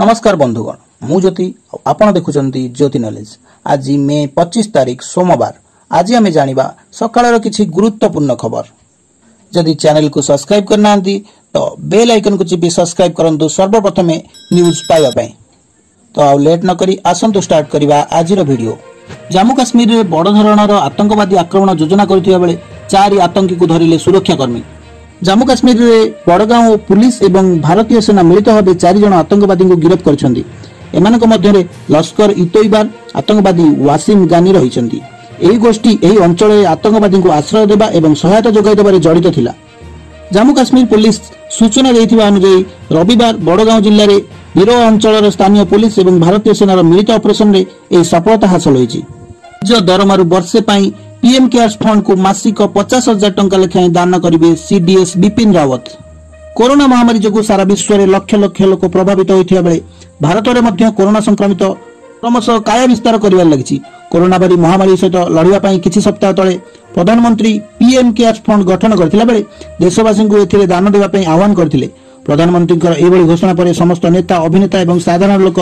ନମସ୍କାର ବନ୍ଧୁଗଣ, ମୁଁ ଜ୍ୟୋତି ଆଉ ଆପଣ ଦେଖୁଛନ୍ତି ଜ୍ୟୋତି ନଲେଜ। ଆଜି ମେ 25 ତାରିଖ ସୋମବାର। ଆଜି ଆମେ ଜାଣିବା ସକାଳର କିଛି ଗୁରୁତ୍ୱପୂର୍ଣ୍ଣ ଖବର। ଯଦି ଚ୍ୟାନେଲକୁ ସବସ୍କ୍ରାଇବ କରିନାହାନ୍ତି ତ ବେଲ୍ ଆଇକନକୁ ଚିପି ସବସ୍କ୍ରାଇବ କରନ୍ତୁ ସର୍ବପ୍ରଥମେ ନ୍ୟୁଜ୍ ପାଇବା ପାଇଁ। ତ ଆଉ ଲେଟ୍ ନକରି ଆସନ୍ତୁ ଷ୍ଟାର୍ଟ କରିବା ଆଜିର ଭିଡିଓ। ଜାମ୍ମୁ କାଶ୍ମୀରରେ ବଡ଼ ଧରଣର ଆତଙ୍କବାଦୀ ଆକ୍ରମଣ ଯୋଜନା କରୁଥିବା ବେଳେ 4 ଆତଙ୍କୀକୁ ଧରିଲେ ସୁରକ୍ଷାକର୍ମୀ। ଜାମ୍ମୁ କାଶ୍ମୀରରେ ବଡ଼ଗାଁଓ ପୁଲିସ ଏବଂ ଭାରତୀୟ ସେନା ମିଳିତ ଭାବେ 4 ଜଣ ଆତଙ୍କବାଦୀଙ୍କୁ ଗିରଫ କରିଛନ୍ତି। ଏମାନଙ୍କ ମଧ୍ୟରେ ଲସ୍କର ଇ ତୋଇବାର ଆତଙ୍କବାଦୀ ୱାସିମ ଗାନି ରହିଛନ୍ତି। ଏହି ଗୋଷ୍ଠୀ ଏହି ଅଞ୍ଚଳରେ ଆତଙ୍କବାଦୀଙ୍କୁ ଆଶ୍ରୟ ଦେବା ଏବଂ ସହାୟତା ଯୋଗାଇ ଦେବାରେ ଜଡ଼ିତ ଥିଲା। ଜାମ୍ମୁ କାଶ୍ମୀର ପୋଲିସ ସୂଚନା ଦେଇଥିବା ଅନୁଯାୟୀ ରବିବାର ବଡ଼ଗାଁଓ ଜିଲ୍ଲାରେ ବିରୋ ଅଞ୍ଚଳର ସ୍ଥାନୀୟ ପୋଲିସ ଏବଂ ଭାରତୀୟ ସେନାର ମିଳିତ ଅପରେସନରେ ଏହି ସଫଳତା ହାସଲ ହୋଇଛି। ନିଜ ଦରମାରୁ ବର୍ଷେ ପାଇଁ ପିଏମ୍ କେୟାର୍ସ ଫଣ୍ଡକୁ ମାସିକ 50,000 ଟଙ୍କା ଲେଖାଏଁ ଦାନ କରିବେ ସିଡିଏସ୍ ବିପିନ ରାୱତ। କରୋନା ମହାମାରୀ ଯୋଗୁଁ ସାରା ବିଶ୍ୱରେ ଲକ୍ଷ ଲକ୍ଷ ଲୋକ ପ୍ରଭାବିତ ହୋଇଥିବା ବେଳେ ଭାରତରେ ମଧ୍ୟ କରୋନା ସଂକ୍ରମିତ କ୍ରମଶଃ କାୟା ବିସ୍ତାର କରିବାରେ ଲାଗିଛି। କରୋନା ଭଳି ମହାମାରୀ ସହିତ ଲଢ଼ିବା ପାଇଁ କିଛି ସପ୍ତାହ ତଳେ ପ୍ରଧାନମନ୍ତ୍ରୀ ପିଏମ୍ କେୟାର୍ସ ଫଣ୍ଡ ଗଠନ କରିଥିଲା ବେଳେ ଦେଶବାସୀଙ୍କୁ ଏଥିରେ ଦାନ ଦେବା ପାଇଁ ଆହ୍ୱାନ କରିଥିଲେ। ପ୍ରଧାନମନ୍ତ୍ରୀଙ୍କର ଏଭଳି ଘୋଷଣା ପରେ ସମସ୍ତ ନେତା, ଅଭିନେତା ଏବଂ ସାଧାରଣ ଲୋକ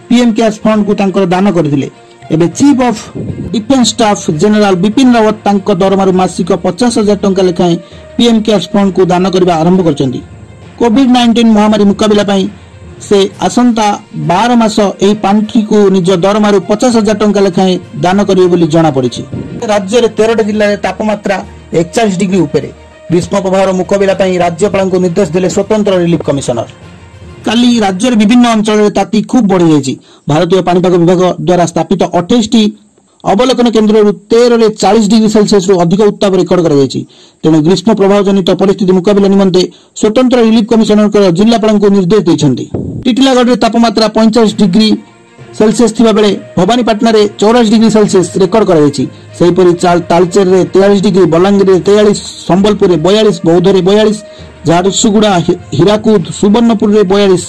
ପିଏମ୍ କେୟାର୍ସ ଫଣ୍ଡକୁ ତାଙ୍କର ଦାନ କରିଥିଲେ। ଏବେ chief of defence staff general Bipin Rawat ତାଙ୍କ ଦରମାରୁ ମାସିକ 50,000 ଟଙ୍କା ଲେଖାଏଁ ପିଏମ୍ କେୟାର୍ସ ଫଣ୍ଡକୁ ଦାନ କରିବା ଆରମ୍ଭ କରିଛନ୍ତି। କୋଭିଡ 19 ମହାମାରୀ ମୁକାବିଲା ପାଇଁ ସେ ଆସନ୍ତା 12 ମାସ ଏହି ପାଣ୍ଠିକୁ ନିଜ ଦରମାରୁ 50,000 ଟଙ୍କା ଲେଖାଏଁ ଦାନ କରିବେ ବୋଲି ଜଣାପଡ଼ିଛି। ରାଜ୍ୟରେ 13ଟି ଜିଲ୍ଲାରେ ତାପମାତ୍ରା 41 ଡିଗ୍ରୀ ଉପରେ। ଗ୍ରୀଷ୍ମ ପ୍ରବାହର ମୁକାବିଲା ପାଇଁ ରାଜ୍ୟପାଳଙ୍କୁ ନିର୍ଦ୍ଦେଶ ଦେଲେ ସ୍ୱତନ୍ତ୍ର ରିଲିଫ କମିଶନର। କାଲି ରାଜ୍ୟର ବିଭିନ୍ନ ଅଞ୍ଚଳରେ ତାତି ଖୁବ୍ ବଢ଼ିଯାଇଛି। ଭାରତୀୟ ପାଣିପାଗ ବିଭାଗ ଦ୍ୱାରା ସ୍ଥାପିତ 28ଟି ଅବଲୋକନ କେନ୍ଦ୍ରରୁ 13ରେ 40 ଡିଗ୍ରୀ ସେଲସିୟସରୁ ଅଧିକ ଉତ୍ତାପ ରେକର୍ଡ କରାଯାଇଛି। ତେଣୁ ଗ୍ରୀଷ୍ମ ପ୍ରବାହ ଜନିତ ପରିସ୍ଥିତି ମୁକାବିଲା ନିମନ୍ତେ ସ୍ୱତନ୍ତ୍ର ରିଲିଫ କମିଶନରଙ୍କର ଜିଲ୍ଲାପାଳଙ୍କୁ ନିର୍ଦ୍ଦେଶ ଦେଇଛନ୍ତି। ଟିଟିଲାଗଡ଼ରେ ତାପମାତ୍ରା 45 ଡିଗ୍ରୀ ସେଲସିୟସ ଥିବା ବେଳେ ଭବାନୀପାଟଣାରେ 44 ଡିଗ୍ରୀ ସେଲସିୟସ ରେକର୍ଡ କରାଯାଇଛି। ସେହିପରି ତାଳଚେରରେ 43 ଡିଗ୍ରୀ, ବଲାଙ୍ଗୀରରେ 43, ସମ୍ବଲପୁରରେ 42, ବୌଦ୍ଧରେ 42, ଝାରସୁଗୁଡ଼ା, ହୀରାକୁଦ, ସୁବର୍ଣ୍ଣପୁରରେ 42,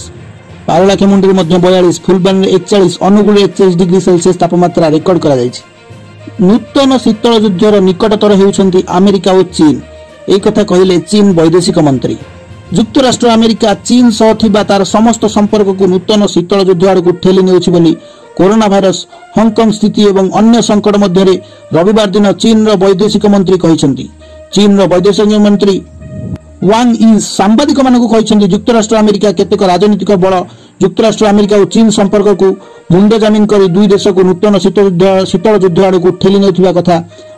ପାରଳାଖେମୁଣ୍ଡିରେ ମଧ୍ୟ 42, ଫୁଲବାଣୀରେ 41, ଅନୁଗୁଳରେ 41 ଡିଗ୍ରୀ ସେଲସିୟସ ତାପମାତ୍ରା ରେକର୍ଡ କରାଯାଇଛି। ନୂତନ ଶୀତଳ ଯୁଦ୍ଧର ନିକଟତର ହେଉଛନ୍ତି ଆମେରିକା ଓ ଚୀନ, ଏହି କଥା କହିଲେ ଚୀନ ବୈଦେଶିକ ମନ୍ତ୍ରୀ। ଯୁକ୍ତରାଷ୍ଟ୍ର ଆମେରିକା ଚୀନ ସହ ଥିବା ତାର ସମସ୍ତ ସମ୍ପର୍କକୁ ନୂତନ ଶୀତଳ ଯୁଦ୍ଧ ଆଡ଼କୁ ଠେଲି ନେଉଛି ବୋଲି କରୋନା ଭାଇରସ, ହଂକଂ ସ୍ଥିତି ଏବଂ ଅନ୍ୟ ସଙ୍କଟ ମଧ୍ୟରେ ରବିବାର ଦିନ ଚୀନର ବୈଦେଶିକ ମନ୍ତ୍ରୀ କହିଛନ୍ତି। ଚୀନର ବୈଦେଶିକ ମନ୍ତ୍ରୀ ୱାଙ୍ଗ ୟି ସାମ୍ବାଦିକମାନଙ୍କୁ କହିଛନ୍ତି, ଯୁକ୍ତରାଷ୍ଟ୍ର ଆମେରିକା କେତେକ ରାଜନୈତିକ ବଳ ଯୁକ୍ତରାଷ୍ଟ୍ର ଆମେରିକା ଓ ଚୀନ ସମ୍ପର୍କକୁ ମୁଣ୍ଡ ଜାମିନ କରି ଦୁଇ ଦେଶକୁ ନୂତନ ଶୀତଳ ଯୁଦ୍ଧ ଆଡ଼କୁ ଠେଲି ନେଉଥିବା କଥା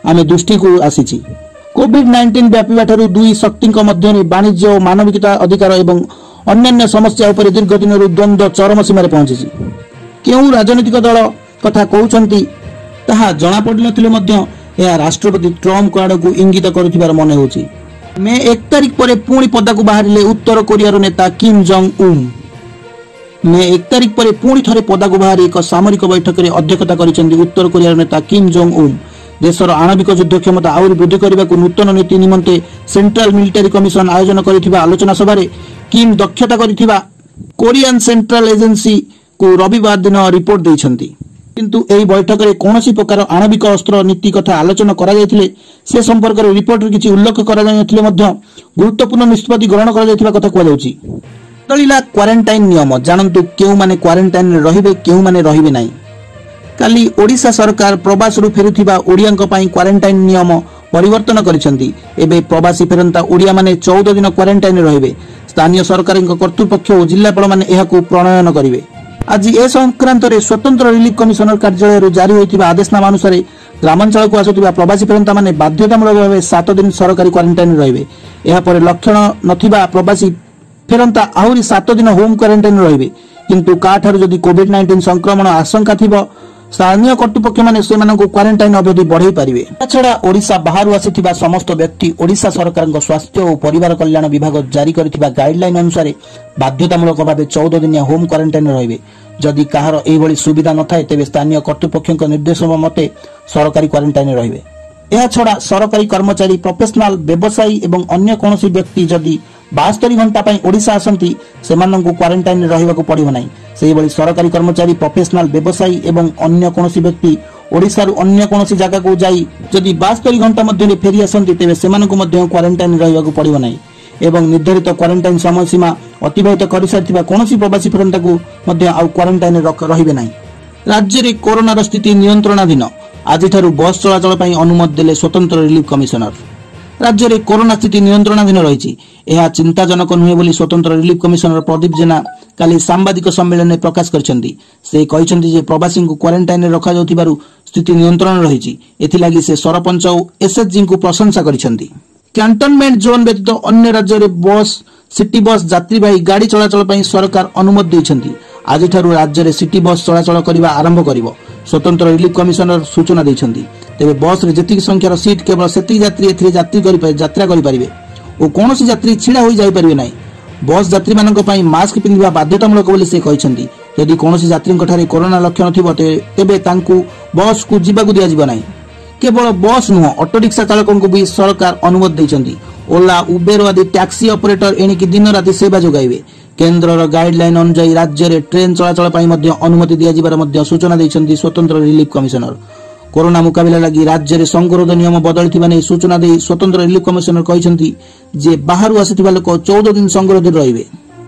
ଆମେ ଦୃଷ୍ଟିକୁ ଆସିଛି। କୋଭିଡ 19 ବ୍ୟାପିବା ଠାରୁ ଦୁଇ ଶକ୍ତିଙ୍କ ମଧ୍ୟରେ ବାଣିଜ୍ୟ ଓ ମାନବିକତା ଅଧିକାର ଏବଂ ଅନ୍ୟାନ୍ୟ ସମସ୍ୟା ଉପରେ ଦୀର୍ଘ ଦିନରୁ ଦ୍ୱନ୍ଦ୍ୱ ଚରମ ସୀମାରେ ପହଞ୍ଚିଛି। କେଉଁ ରାଜନୈତିକ ଦଳ କଥା କହୁଛନ୍ତି ତାହା ଜଣାପଡ଼ିନଥିଲେ ମଧ୍ୟ ଏହା ରାଷ୍ଟ୍ରପତି ଟ୍ରମ୍ପଙ୍କ ଆଡ଼କୁ ଇଙ୍ଗିତ କରୁଥିବାର ମନେ ହେଉଛି। ମେ 1 ତାରିଖ ପରେ ପୁଣି ପଦାକୁ ବାହାରିଲେ ଉତ୍ତର କୋରିଆର ନେତା କିମ୍ ଜଙ୍ଗ ଉନ୍। ମେ 1 ତାରିଖ ପରେ ପୁଣି ଥରେ ପଦାକୁ ବାହାରି ଏକ ସାମରିକ ବୈଠକରେ ଅଧ୍ୟକ୍ଷତା କରିଛନ୍ତି ଉତ୍ତର କୋରିଆର ନେତା କିମ୍ ଜଙ୍ଗ ଉନ୍। ଦେଶର ଆଣବିକ ଯୁଦ୍ଧ କ୍ଷମତା ଆହୁରି ବୃଦ୍ଧି କରିବାକୁ ନୂତନ ନୀତି ନିମନ୍ତେ ସେଣ୍ଟ୍ରାଲ ମିଲିଟାରୀ କମିଶନ ଆୟୋଜନ କରିଥିବା ଆଲୋଚନା ସଭାରେ କିମ୍ ଦକ୍ଷତା କରିଥିବା କୋରିଆନ ସେଣ୍ଟ୍ରାଲ ଏଜେନ୍ସିକୁ ରବିବାର ଦିନ ରିପୋର୍ଟ ଦେଇଛନ୍ତି। କିନ୍ତୁ ଏହି ବୈଠକରେ କୌଣସି ପ୍ରକାର ଆଣବିକ ଅସ୍ତ୍ର ନୀତି କଥା ଆଲୋଚନା କରାଯାଇଥିଲେ ସେ ସମ୍ପର୍କରେ ରିପୋର୍ଟରେ କିଛି ଉଲ୍ଲେଖ କରାଯାଇନଥିଲେ ମଧ୍ୟ ଗୁରୁତ୍ୱପୂର୍ଣ୍ଣ ନିଷ୍ପତ୍ତି ଗ୍ରହଣ କରାଯାଇଥିବା କଥା କୁହାଯାଉଛି। ବଦଳିଲା କ୍ୱାରେଣ୍ଟାଇନ୍ ନିୟମ, ଜାଣନ୍ତୁ କେଉଁମାନେ କ୍ୱାରେଣ୍ଟାଇନ୍ରେ ରହିବେ, କେଉଁମାନେ ରହିବେ ନାହିଁ। କାଲି ଓଡ଼ିଶା ସରକାର ପ୍ରବାସରୁ ଫେରୁଥିବା ଓଡ଼ିଆଙ୍କ ପାଇଁ କ୍ୱାରେଣ୍ଟାଇନ୍ ନିୟମ ପରିବର୍ତ୍ତନ କରିଛନ୍ତି। ଏବେ ପ୍ରବାସୀ ଫେରନ୍ତା ଓଡ଼ିଆମାନେ 14 ଦିନ କ୍ୱାରେଣ୍ଟାଇନ୍ରେ ରହିବେ। ସ୍ଥାନୀୟ ସରକାରଙ୍କ କର୍ତ୍ତୃପକ୍ଷ ଓ ଜିଲ୍ଲାପାଳମାନେ ଏହାକୁ ପ୍ରଣୟନ କରିବେ। ଆଜି ଏ ସଂକ୍ରାନ୍ତରେ ସ୍ୱତନ୍ତ୍ର ରିଲିଫ କମିଶନର କାର୍ଯ୍ୟାଳୟରୁ ଜାରି ହୋଇଥିବା ଆଦେଶନାମା ଅନୁସାରେ ଗ୍ରାମାଞ୍ଚଳକୁ ଆସୁଥିବା ପ୍ରବାସୀ ଫେରନ୍ତାମାନେ ବାଧ୍ୟତାମୂଳକ ଭାବେ 7 ଦିନ ସରକାରୀ କ୍ୱାରେଣ୍ଟାଇନ୍ରେ ରହିବେ। ଏହାପରେ ଲକ୍ଷଣ ନଥିବା ପ୍ରବାସୀ ଫେରନ୍ତା ଆହୁରି 7 ଦିନ ହୋମ୍ କ୍ୱାରେଣ୍ଟାଇନ୍ରେ ରହିବେ। କିନ୍ତୁ କାହାଠାରୁ ଯଦି କୋଭିଡ 19 ସଂକ୍ରମଣ ଆଶଙ୍କା ଥିବ, ସ୍ଥାନୀୟ କର୍ତ୍ତୃପକ୍ଷମାନେ ସେମାନଙ୍କୁ କ୍ୱାରେଣ୍ଟାଇନ୍ ଅବଧି ବଢ଼ାଇ ପାରିବେ। ତାଛଡ଼ା ଓଡ଼ିଶା ବାହାରୁ ଆସିଥିବା ସମସ୍ତ ବ୍ୟକ୍ତି ଓଡ଼ିଶା ସରକାରଙ୍କ ସ୍ୱାସ୍ଥ୍ୟ ଓ ପରିବାର କଲ୍ୟାଣ ବିଭାଗ ଜାରି କରିଥିବା ଗାଇଡଲାଇନ୍ ଅନୁସାରେ ବାଧ୍ୟତାମୂଳକ ଭାବେ 14 ଦିନିଆ ହୋମ୍ କ୍ୱାରେଣ୍ଟାଇନ୍ ରହିବେ। ଯଦି କାହାର ଏହିଭଳି ସୁବିଧା ନଥାଏ, ତେବେ ସ୍ଥାନୀୟ କର୍ତ୍ତୃପକ୍ଷଙ୍କ ନିର୍ଦ୍ଦେଶ ମତେ ସରକାରୀ କ୍ୱାରେଣ୍ଟାଇନ୍ ରହିବେ। ଏହାଛଡ଼ା ସରକାରୀ କର୍ମଚାରୀ, ପ୍ରଫେସନାଲ, ବ୍ୟବସାୟୀ ଏବଂ ଅନ୍ୟ କୌଣସି ବ୍ୟକ୍ତି ଯଦି 72 ଘଣ୍ଟା ପାଇଁ ଓଡ଼ିଶା ଆସନ୍ତି, ସେମାନଙ୍କୁ କ୍ୱାରେଣ୍ଟାଇନ୍ରେ ରହିବାକୁ ପଡ଼ିବ ନାହିଁ। ସେହିଭଳି ସରକାରୀ କର୍ମଚାରୀ, ପ୍ରଫେସନାଲ, ବ୍ୟବସାୟୀ ଏବଂ ଅନ୍ୟ କୌଣସି ବ୍ୟକ୍ତି ଓଡ଼ିଶାରୁ ଅନ୍ୟ କୌଣସି ଜାଗାକୁ ଯାଇ ଯଦି 72 ଘଣ୍ଟା ମଧ୍ୟରେ ଫେରି ଆସନ୍ତି, ତେବେ ସେମାନଙ୍କୁ ମଧ୍ୟ କ୍ୱାରେଣ୍ଟାଇନ୍ ରହିବାକୁ ପଡ଼ିବ ନାହିଁ। ଏବଂ ନିର୍ଦ୍ଧାରିତ କ୍ୱାରେଣ୍ଟାଇନ୍ ସମୟସୀମା ଅତିବାହିତ କରିସାରିଥିବା କୌଣସି ପ୍ରବାସୀ ଫେରନ୍ତାକୁ ମଧ୍ୟ ଆଉ କ୍ୱାରେଣ୍ଟାଇନରେ ରହିବେ ନାହିଁ। ରାଜ୍ୟରେ କରୋନାର ସ୍ଥିତି ନିୟନ୍ତ୍ରଣାଧୀନ। ଆଜିଠାରୁ ବସ୍ ଚଳାଚଳ ପାଇଁ ଅନୁମତି ଦେଲେ ସ୍ୱତନ୍ତ୍ର ରିଲିଫ କମିଶନର। ରାଜ୍ୟରେ କରୋନା ସ୍ଥିତି ନିୟନ୍ତ୍ରଣାଧୀନ ରହିଛି, ଏହା ଚିନ୍ତାଜନକ ନୁହେଁ ବୋଲି ସ୍ୱତନ୍ତ୍ର ରିଲିଫ କମିଶନର ପ୍ରଦୀପ ଜେନା କାଲି ସାମ୍ବାଦିକ ସମ୍ମିଳନୀରେ ପ୍ରକାଶ କରିଛନ୍ତି। ସେ କହିଛନ୍ତି ଯେ ପ୍ରବାସୀଙ୍କୁ କ୍ୱାରେଣ୍ଟାଇନରେ ରଖାଯାଉଥିବାରୁ ସ୍ଥିତି ନିୟନ୍ତ୍ରଣ ରହିଛି। ଏଥିଲାଗି ସେ ସରପଞ୍ଚ ଓ ଏସ୍ଏଚ୍ଜିଙ୍କୁ ପ୍ରଶଂସା କରିଛନ୍ତି। କ୍ୟାଣ୍ଟନମେଣ୍ଟ ଜୋନ୍ ବ୍ୟତୀତ ଅନ୍ୟ ରାଜ୍ୟରେ ବସ୍, ସିଟି ବସ୍, ଯାତ୍ରୀବାହୀ ଗାଡ଼ି ଚଳାଚଳ ପାଇଁ ସରକାର ଅନୁମତି ଦେଇଛନ୍ତି। ଆଜିଠାରୁ ରାଜ୍ୟରେ ସିଟି ବସ୍ ଚଳାଚଳ କରିବା ଆରମ୍ଭ କରିବ, ସ୍ୱତନ୍ତ୍ର ରିଲିଫ କମିଶନର ସୂଚନା ଦେଇଛନ୍ତି। ତେବେ ବସ୍ରେ ଯେତିକି ସଂଖ୍ୟାର ସିଟ୍, କେବଳ ସେତିକି ଯାତ୍ରୀ ଏଥିରେ ଯାତ୍ରା କରିପାରିବେ ଓ କୌଣସି ଯାତ୍ରୀ ଛିଡ଼ା ହୋଇ ଯାଇପାରିବେ ନାହିଁ। ବସ୍ ଯାତ୍ରୀମାନଙ୍କ ପାଇଁ ମାସ୍କ ପିନ୍ଧିବା ବାଧ୍ୟତାମୂଳକ ବୋଲି ସେ କହିଛନ୍ତି। ଯଦି କୌଣସି ଯାତ୍ରୀଙ୍କଠାରେ କରୋନା ଲକ୍ଷଣ ଥିବ, ତେବେ ତାଙ୍କୁ ବସ୍କୁ ଯିବାକୁ ଦିଆଯିବ ନାହିଁ। କେବଳ ବସ୍ ନୁହଁ, ଅଟୋରିକ୍ସା ଚାଳକଙ୍କୁ ବି ସରକାର ଅନୁମତି ଦେଇଛନ୍ତି। ଓଲା, ଉବେର ଆଦି ଟ୍ୟାକ୍ସି ଅପରେଟର ଏଣିକି ଦିନ ରାତି ସେବା ଯୋଗାଇବେ। କେନ୍ଦ୍ରର ଗାଇଡଲାଇନ ଅନୁଯାୟୀ ରାଜ୍ୟରେ ଟ୍ରେନ୍ ଚଳାଚଳ ପାଇଁ ମଧ୍ୟ ଅନୁମତି ଦିଆଯିବାର ମଧ୍ୟ ସୂଚନା ଦେଇଛନ୍ତି ସ୍ୱତନ୍ତ୍ର ରିଲିଫ କମିଶନର। କରୋନା ମୁକାବିଲା ଲାଗି ରାଜ୍ୟରେ ସଙ୍ଗରୋଧ ନିୟମ ବଦଳିଥିବା ନେଇ ସୂଚନା ଦେଇ ସ୍ୱତନ୍ତ୍ର ରିଲିଫ କମିଶନର କହିଛନ୍ତି ଯେ ବାହାରୁ ଆସିଥିବା ଲୋକ 14 ଦିନ ସଙ୍ଗରୋଧରେ ରହିବେ।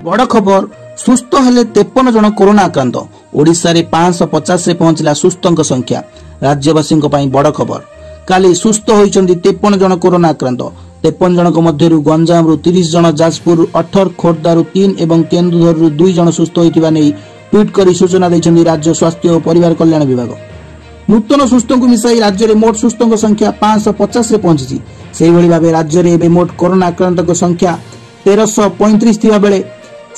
ବଡ଼ ଖବର, ସୁସ୍ଥ ହେଲେ 53 ଜଣ କରୋନା ଆକ୍ରାନ୍ତ। ଓଡ଼ିଶାରେ 550ରେ ପହଞ୍ଚିଲା ସୁସ୍ଥଙ୍କ ସଂଖ୍ୟା। ରାଜ୍ୟବାସୀଙ୍କ ପାଇଁ ବଡ଼ ଖବର, କାଲି ସୁସ୍ଥ ହୋଇଛନ୍ତି 53 ଜଣ କରୋନା ଆକ୍ରାନ୍ତ। 53 ଜଣଙ୍କ ମଧ୍ୟରୁ ଗଞ୍ଜାମରୁ 30 ଜଣ, ଯାଜପୁରରୁ 18, ଖୋର୍ଦ୍ଧାରୁ 3 ଏବଂ କେନ୍ଦୁଝରରୁ 2 ଜଣ ସୁସ୍ଥ ହୋଇଥିବା ନେଇ ଟ୍ୱିଟ୍ କରି ସୂଚନା ଦେଇଛନ୍ତି ରାଜ୍ୟ ସ୍ୱାସ୍ଥ୍ୟ ଓ ପରିବାର କଲ୍ୟାଣ ବିଭାଗ। ନୂତନ ସୁସ୍ଥଙ୍କୁ ମିଶାଇ ରାଜ୍ୟରେ ମୋଟ ସୁସ୍ଥଙ୍କ ସଂଖ୍ୟା 550ରେ ପହଞ୍ଚିଛି। ସେହିଭଳି ଭାବେ ରାଜ୍ୟରେ ଏବେ ମୋଟ କରୋନା ଆକ୍ରାନ୍ତଙ୍କ ସଂଖ୍ୟା 1335 ଥିବା ବେଳେ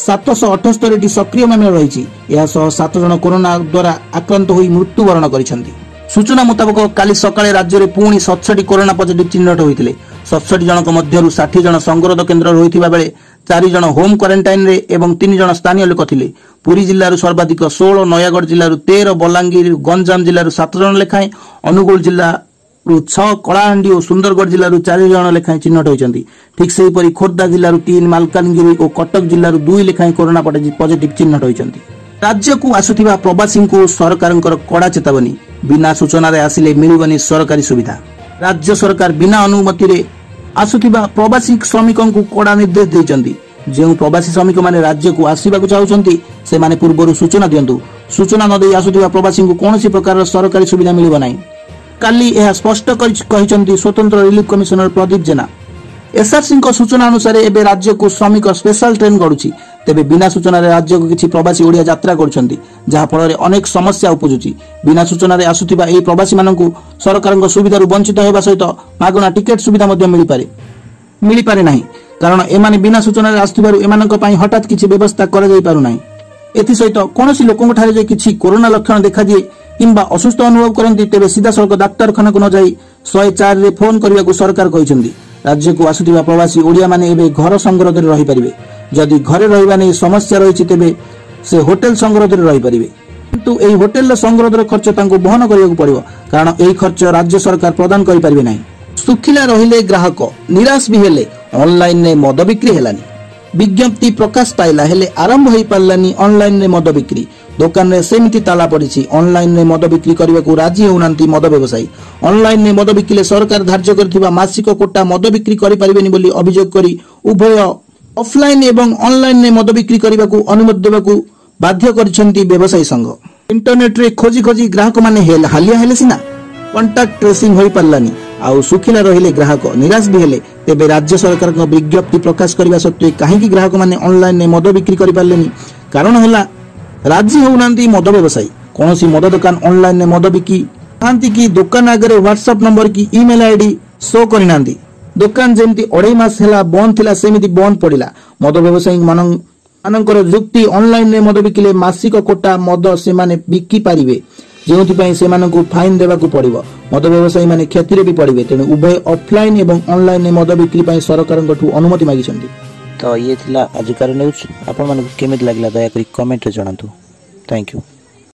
778ଟି ସକ୍ରିୟ ମାମଲା ରହିଛି। ଏହା ସହ 7 ଜଣ କରୋନା ଦ୍ୱାରା ଆକ୍ରାନ୍ତ ହୋଇ ମୃତ୍ୟୁବରଣ କରିଛନ୍ତି। ସୂଚନା ମୁତାବକ କାଲି ସକାଳେ ରାଜ୍ୟରେ ପୁଣି 67 କରୋନା ପଜିଟିଭ ଚିହ୍ନଟ ହୋଇଥିଲେ। 67 ଜଣଙ୍କ ମଧ୍ୟରୁ 60 ଜଣ ସଙ୍ଗରୋଧ କେନ୍ଦ୍ରରେ ହୋଇଥିବା ବେଳେ 4 ଜଣ ହୋମ୍ କ୍ୱାରେଣ୍ଟାଇନରେ ଏବଂ 3 ଜଣ ସ୍ଥାନୀୟ ଲୋକ ଥିଲେ। ପୁରୀ ଜିଲ୍ଲାରୁ ସର୍ବାଧିକ 16, ନୟାଗଡ଼ ଜିଲ୍ଲାରୁ 13, ବଲାଙ୍ଗୀର, ଗଞ୍ଜାମ ଜିଲ୍ଲାରୁ 7 ଜଣ ଲେଖାଏଁ, ଅନୁଗୁଳ ଜିଲ୍ଲାରୁ 6, କଳାହାଣ୍ଡି ଓ ସୁନ୍ଦରଗଡ଼ ଜିଲ୍ଲାରୁ 4 ଜଣ ଲେଖାଏଁ ଚିହ୍ନଟ ହୋଇଛନ୍ତି। ଠିକ୍ ସେହିପରି ଖୋର୍ଦ୍ଧା ଜିଲ୍ଲାରୁ 3, ମାଲକାନଗିରି ଓ କଟକ ଜିଲ୍ଲାରୁ 2 ଲେଖାଏଁ କରୋନା ପଜିଟିଭ ଚିହ୍ନଟ ହୋଇଛନ୍ତି। ରାଜ୍ୟକୁ ଆସୁଥିବା ପ୍ରବାସୀଙ୍କୁ ସରକାରଙ୍କର କଡ଼ା ଚେତାବନୀ। ବିନା ସୂଚନାରେ ଆସିଲେ ମିଳିବନି ସରକାରୀ ସୁବିଧା। ରାଜ୍ୟ ସରକାର ବିନା ଅନୁମତିରେ ଆସୁଥିବା ପ୍ରବାସୀ ଶ୍ରମିକଙ୍କୁ କଡ଼ା ନିର୍ଦ୍ଦେଶ ଦେଇଛନ୍ତି। ଯେଉଁ ପ୍ରବାସୀ ଶ୍ରମିକମାନେ ରାଜ୍ୟକୁ ଆସିବାକୁ ଚାହୁଁଛନ୍ତି, ସେମାନେ ପୂର୍ବରୁ ସୂଚନା ଦିଅନ୍ତୁ। ସୂଚନା ନ ଦେଇ ଆସୁଥିବା ପ୍ରବାସୀଙ୍କୁ କୌଣସି ପ୍ରକାରର ସରକାରୀ ସୁବିଧା ମିଳିବ ନାହିଁ। କାଲି ଏହା ସ୍ପଷ୍ଟ କରି କହିଛନ୍ତି ସ୍ୱତନ୍ତ୍ର ରିଲିଫ କମିଶନର ପ୍ରଦୀପ ଜେନା। ଏସ୍ଆରସିଙ୍କ ସୂଚନା ଅନୁସାରେ ଏବେ ରାଜ୍ୟକୁ ଶ୍ରମିକ ସ୍ପେଶାଲ ଟ୍ରେନ୍ ଗଡୁଛି। ତେବେ ବିନା ସୂଚନାରେ ରାଜ୍ୟକୁ କିଛି ପ୍ରବାସୀ ଓଡ଼ିଆ ଯାତ୍ରା କରୁଛନ୍ତି, ଯାହାଫଳରେ ଅନେକ ସମସ୍ୟା ଉପୁଜୁଛି। ବିନା ସୂଚନାରେ ଆସୁଥିବା ଏହି ପ୍ରବାସୀମାନଙ୍କୁ ସରକାରଙ୍କ ସୁବିଧାରୁ ବଞ୍ଚିତ ହେବା ସହିତ ମାଗଣା ଟିକେଟ୍ ସୁବିଧା ମଧ୍ୟ ମିଳିପାରେ ନାହିଁ। କାରଣ ଏମାନେ ବିନା ସୂଚନାରେ ଆସୁଥିବାରୁ ଏମାନଙ୍କ ପାଇଁ ହଠାତ୍ କିଛି ବ୍ୟବସ୍ଥା କରାଯାଇ ପାରୁନାହିଁ। ଏଥିସହିତ କୌଣସି ଲୋକଙ୍କଠାରେ ଯେ କିଛି କରୋନା ଲକ୍ଷଣ ଦେଖାଦିଏ କିମ୍ବା ଅସୁସ୍ଥ ଅନୁଭବ କରନ୍ତି, ତେବେ ସିଧାସଳଖ ଡାକ୍ତରଖାନାକୁ ନ ଯାଇ 104ରେ ଫୋନ୍ କରିବାକୁ ସରକାର କହିଛନ୍ତି। ରାଜ୍ୟକୁ ଆସୁଥିବା ପ୍ରବାସୀ ଓଡ଼ିଆମାନେ ଏବେ ଘର ସଙ୍ଗରୋଧରେ ରହିପାରିବେ। ଯଦି ଘରେ ରହିବା ନେଇ ସମସ୍ୟା ରହିଛି, ତେବେ ସେ ହୋଟେଲ ସଙ୍ଗରୋଧରେ ରହିପାରିବେ। କିନ୍ତୁ ଏହି ହୋଟେଲର ସଙ୍ଗରୋଧର ଖର୍ଚ୍ଚ ତାଙ୍କୁ ବହନ କରିବାକୁ ପଡ଼ିବ, କାରଣ ଏହି ଖର୍ଚ୍ଚ ରାଜ୍ୟ ସରକାର ପ୍ରଦାନ କରିପାରିବେ ନାହିଁ। ଶୁଖିଲା ରହିଲେ ଗ୍ରାହକ, ନିରାଶ ବି ହେଲେ। ଅନଲାଇନରେ ମଦ ବିକ୍ରି ହେଲାନି। ବିଜ୍ଞପ୍ତି ପ୍ରକାଶ ପାଇଲା, ହେଲେ ଆରମ୍ଭ ହୋଇପାରିଲାନି ଅନଲାଇନରେ ମଦ ବିକ୍ରି। ଦୋକାନରେ ସେମିତି ତାଲା ପଡ଼ିଛି। ଅନଲାଇନରେ ମଦ ବିକ୍ରି କରିବାକୁ ରାଜି ହେଉନାହାନ୍ତି ମଦ ବ୍ୟବସାୟୀ। ଅନଲାଇନରେ ମଦ ବିକିଲେ ସରକାର ଧାର୍ଯ୍ୟ କରିଥିବା ମାସିକ କୋଟା ମଦ ବିକ୍ରି କରିପାରିବେନି ବୋଲି ଅଭିଯୋଗ କରି ଉଭୟ ଅଫଲାଇନ ଏବଂ ଅନଲାଇନରେ ମଦ ବିକ୍ରି କରିବାକୁ ଅନୁମତି ଦେବାକୁ ବାଧ୍ୟ କରିଛନ୍ତି ବ୍ୟବସାୟୀ ସଂଘ। ଇଣ୍ଟରନେଟରେ ଖୋଜି ଖୋଜି ଗ୍ରାହକମାନେ ହାଲିଆ ହେଲେ ସିନା, କଣ୍ଟାକ୍ଟ ଟ୍ରେସିଂ ହୋଇପାରିଲାନି। ଆଉ ଶୁଖିଲା ରହିଲେ ଗ୍ରାହକ, ନିରାଶ ବି ହେଲେ। ତେବେ ରାଜ୍ୟ ସରକାରଙ୍କ ବିଜ୍ଞପ୍ତି ପ୍ରକାଶ କରିବା ସତ୍ତ୍ୱେ କାହିଁକି ଗ୍ରାହକମାନେ ଅନଲାଇନରେ ମଦ ବିକ୍ରି କରିପାରିଲେନି? କାରଣ ହେଲା ରାଜି ହେଉନାହାନ୍ତି ମଦ ବ୍ୟବସାୟୀ। କୌଣସି ମଦ ଦୋକାନ ଅନଲାଇନରେ ମଦ ବିକି ନାହାନ୍ତି କି ଦୋକାନ ଆଗରେ ହ୍ୱାଟ୍ସଆପ୍ ନମ୍ବର କି ଇମେଲ ଆଇଡି ଶୋ କରିନାହାନ୍ତି। ଦୋକାନ ଯେମିତି 2.5 ମାସ ହେଲା ବନ୍ଦ ଥିଲା, ସେମିତି ବନ୍ଦ ପଡ଼ିଲା। ମଦ ବ୍ୟବସାୟୀ ମାନଙ୍କର ଯୁକ୍ତି, ଅନଲାଇନରେ ମଦ ବିକିଲେ ମାସିକ କୋଟା ମଦ ସେମାନେ ବିକି ପାରିବେ, ଯେଉଁଥିପାଇଁ ସେମାନଙ୍କୁ ଫାଇନ୍ ଦେବାକୁ ପଡ଼ିବ। ମଦ ବ୍ୟବସାୟୀମାନେ କ୍ଷତିରେ ବି ପଡ଼ିବେ। ତେଣୁ ଉଭୟ ଅଫଲାଇନ୍ ଏବଂ ଅନଲାଇନରେ ମଦ ବିକ୍ରି ପାଇଁ ସରକାରଙ୍କଠୁ ଅନୁମତି ମାଗିଛନ୍ତି। ତ ଇଏ ଥିଲା ଆଜିକାର ନ୍ୟୁଜ୍। ଆପଣମାନଙ୍କୁ କେମିତି ଲାଗିଲା ଦୟାକରି କମେଣ୍ଟରେ ଜଣାନ୍ତୁ। Thank you.